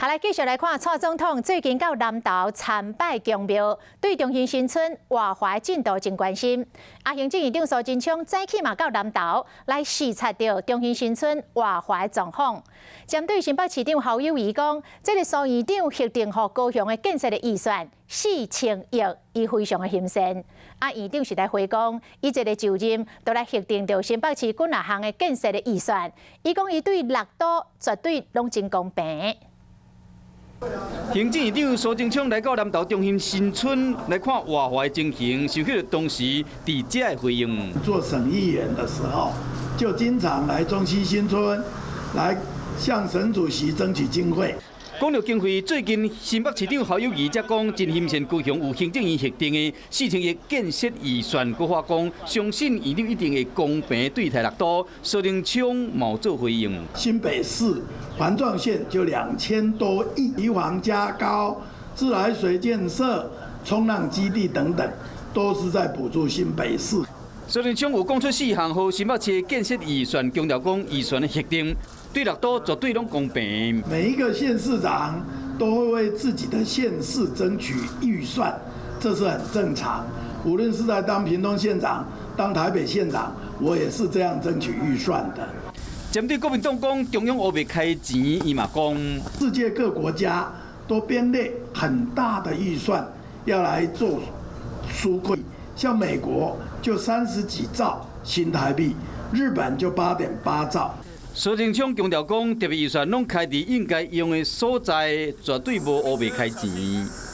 好，來繼續來看蔡總統最近到南投參拜宮廟，對中興新村活化進度真關心。啊，行政院長蘇貞昌早起嘛到南投來視察著中興新村活化狀況。針對新北市長侯友宜講，這个蘇院長核定予高雄的建設的預算4000億，伊非常的欣羨。啊，院長是來回講，伊這个就任都來核定著新北市幾若項的建設的預算。伊講伊對六都絕對攏真公平。行政院長蘇貞昌來到南投中興新村來看活化的情形，受訪當時佇遮的回應。做省議員的時候，就經常來中興新村，來向省主席爭取經費。講著經費，最近新北市長侯友宜才講，真欣羨高雄有行政院核定的4000億建設預算，閣話講相信院長一定會公平對待六都。蘇貞昌嘛做回應。新北市環狀線就2000多億，堤防加高、自來水建設、衝浪基地等等，都是在補助新北市。蘇貞昌有講出四項予新北市建設預算，強調講預算的核定對六都絕對攏公平。每一個縣市長都會為自己的縣市爭取預算，這是很正常。無論是在當屏東縣長、當台北縣長，我也是這樣爭取預算的。針對國民黨講中央烏白開錢，伊嘛講，世界各國家都編列很大的預算要來做紓困，像美國就30幾兆新台幣，日本就8.8兆。蘇貞昌強調講，特別預算攏開佇應該用的所在，絕對無烏白開錢。